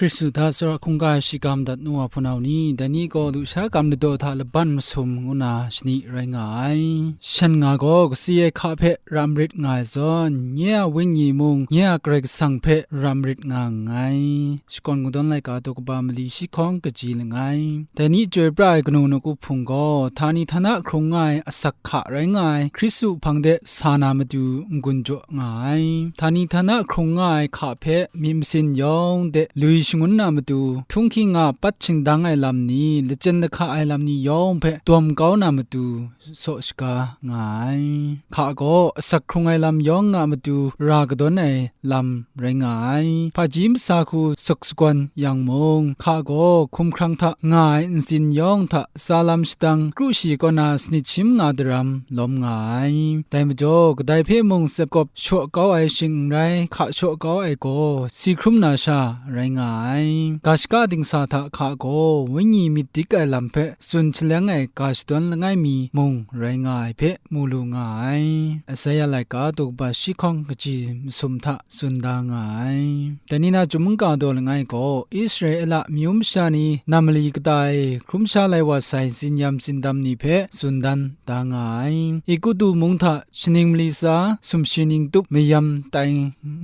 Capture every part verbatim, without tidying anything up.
Hkristu hta tsawra hkungga ai shigam dat nu wa hpunau ni, dai ni gaw lusha gam ladaw hta laban masum ngu na shani rai nga ai. Shan nga gaw kasi ai hka hpe ram rit nga ai zawn, nye a wenyi mung nye a Karai Kasang hpe ram rit nga nngai. Shakawn kungdawn laika daw kaba mali shi hkawng kaji langai. Dai ni chyoi pra ai kanu nawku hpung gaw, htani htana hkrung nga ai asak hka rai nga ai Hkristu hpang de sa na matu n-gun jaw nga ai. Htani htana hkrung nga ai hka hpe myit masin yawng de lui shangun na matu, htunghking a pat shingdang ai lam ni, lachyen lahka ai lam ni yawng hpe dawm kau na matu, saw shaga nga ai. Hka gaw asak hkrung ai lam yawng a matu ra kadawn ai lam rai nga ai. Hpaji masa hku sak sagawn yang mung, hka gaw hkumhkrang hta nga ai ntsin yawng hta tsa lam shadang kru shi kaw na sanit shim nga daram lawm nga ai. Dai majaw, kadai hpe mung tsep kawp shaw kau ai shing n rai, hka shaw kau ai gaw si hkrum na sha rai nga ai. Ga shaka dingsa hta hka gaw wenyi myit dik ai lam hpe tsun shaleng ai ga shadawn langai mi mung rai nga ai hpe mu lu nga ai. Asaia laika daw kaba shi hkawng kaji masum hta tsun da nga ai. Dai ni na chyum mungga daw langai gaw, Israela amyu masha ni nam mali kata e hkrum sha lai wa sai tsin-yam tsindam ni hpe tsun dan da nga ai. Egutu mung hta shaning mali tsa, sumshi ning tup mayam tai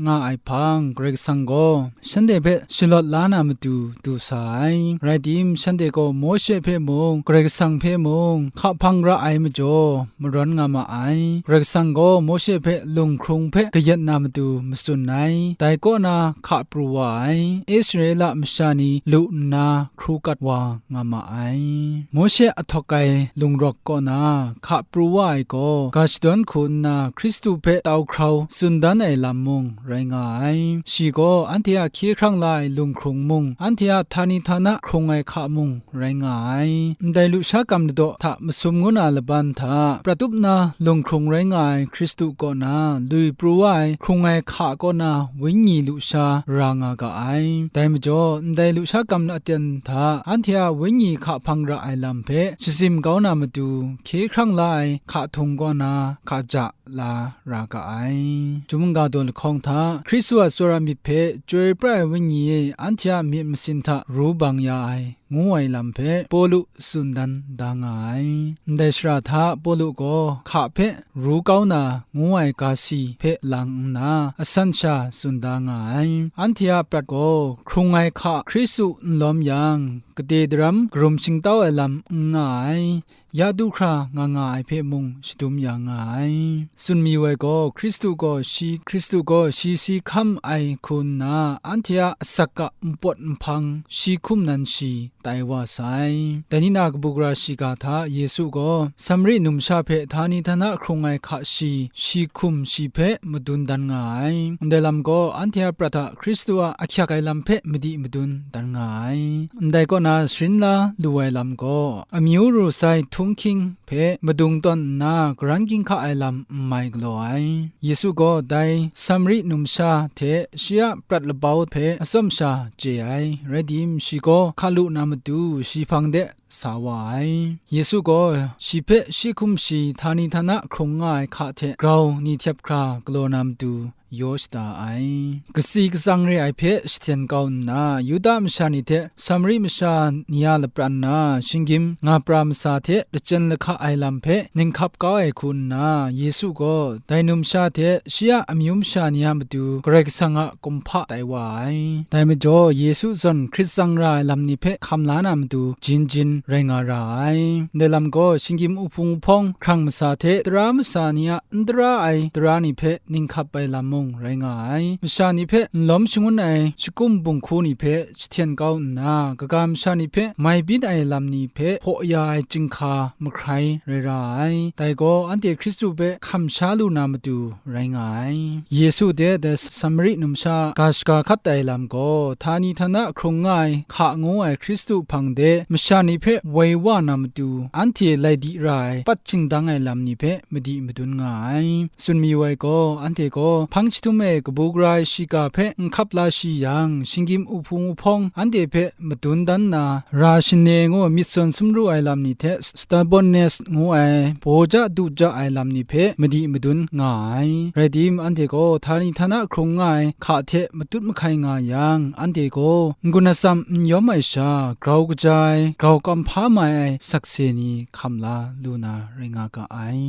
nga ai hpang, Karai Kasang gaw shanhte hpe shalawt la na matu du sa ai. Rai tim, shanhte gaw Mawshe hpe mung, Karai Kasang hpe mung, hka hpang ra ai majaw, marawn nga ma ai. Karai Kasang gaw Mawshe hpe lunghkrung hpe kayat na matu matsun ai. Dai kaw na hka pru wa ai. Israela masha ni lu nna hkru kat wa nga ma ai. Mawshe ahtawk ai lungrawk kaw na hka pru wa ai gaw, ga shadawn hku nna Hkristu hpe tau hkrau tsun dan ai lam mung rai nga ai. Shi gaw anhte a hkye hkrang la ai lunghkrung mung, anhte a htani htana hkrung ai hka mung rai nga ai. Ndai lusha gam ladaw hta masum ngu na laban hta prat up na lunghkrung rai nga ai Hkristu kaw na lui pru wa ai hkrung ai hka kaw na wenyi lusha ra nga ga ai. Dai majaw, ndai lusha gam aten hta anhte a wenyi hka hpang ra ai lam hpe shazim kau na matu, hkye hkrang la ai hka htung kaw na hka ja la ra ga ai. Chyum mungga daw lahkawng hta, Hkristu a tsawra myit hpe chyoi pra ai wenyi e anhte a myit masin hta ru bang ya ai, ngu ai lam hpe Pawlu tsun dan da nga ai. Ndai shara hta Pawlu gaw hka hpe ru kau na ngu ai ga si hpe lang nna, asan sha tsun da nga ai. Anhte a prat gaw hkrung ai hka Hkristu n lawm yang, kade daram karum shingtau ai lam n nga ai. Ya du hkra nga nga ai hpe mung shadum ya nga ai. Tsun mayu ai gaw, Hkristu gaw shi, Hkristu gaw shi si hkam ai hku nna, anhte a asak a npawt nhpang shi hkum nan shi tai wa sai. Dai ni na kabu gara shiga hta Yesu gaw Samari numsha hpe htani htana hkrung ai hka shi, shi hkum shi hpe madun dan nga ai. Ndai lam gaw anhte a prat hta Hkristu a ahkyak ai lam hpe madi madun dan nga ai. Ndai kaw na sharin la lu ai lam gaw, amyu ru sai htunghking hpe madung tawn nna, karan ginhka ai lam n mai galaw ai. Yesu gaw dai Samari numsha hte shi a prat labau hpe atsawm sha chye ai, rai tim, shi gaw hka lu na matu shi hpang de sa wa ai. Yesu gaw shi hpe shi hkum shi htani htana hkrung nga ai hka hte grau ni htep hkra galaw na matu yaw shada ai. Katsi katsang re ai hpe shahten kau nna, Yuda masha ni hte Samari masha ni a lapran na shinggyim nga pra masa hte lachyen lahka ai lam hpe ninghkap kau ai hku nna, Yesu gaw dai numsha hte shi a amyu masha ni a matu Karai Kasang a kumhpa tai wa ai. Dai majaw, Yesu zawn hkrit tsang ra ai lam ni hpe hkam la na matu jin jin rai nga ra ai. Ndai lam gaw, shinggyim uhpung uhpawng hkrang masa hte tara masa ni a n tara ai tara ni hpe ninghkap ai lam mung rai nga ai. Masha ni hpe n lawm shangun ai shakum bunghku ni hpe jahten kau nna, kaga masha ni hpe mai byin ai lam ni hpe hpaw ya ai chyinghka mahkrai rai ra ai. Dai gaw, anhte Hkristu hpe hkam sha lu na matu rai nga ai. Yesu hte dai Samari numsha ga shaga hkat ai lam gaw, htani htana hkrung nga ai hka ngu ai Hkristu hpang de masha ni hpe woi wa na matu, anhte lai di ra ai, pat shingdang ai lam ni hpe madi madun nga ai. Tsun mayu ai gaw, anhte gaw hpang Chyahtum e kabu gara ai shiga hpe n hkap la shi yang, shinggyim uhpung uhpawng anhte hpe madun dan nna, ra shane ngu myit sawn sumru ai lam ni hte, stubbornness ngu ai, baw ja du ja ai lam ni hpe madi madun nga ai. Rai tim, anhte gaw htani htana hkrung nga ai hka hte matut mahkai nga yang, anhte gaw n-gun atsam n yawm ai sha, grau kaja ai, grau kam hpa mai ai sakse ni hkam la lu na rai nga ga ai.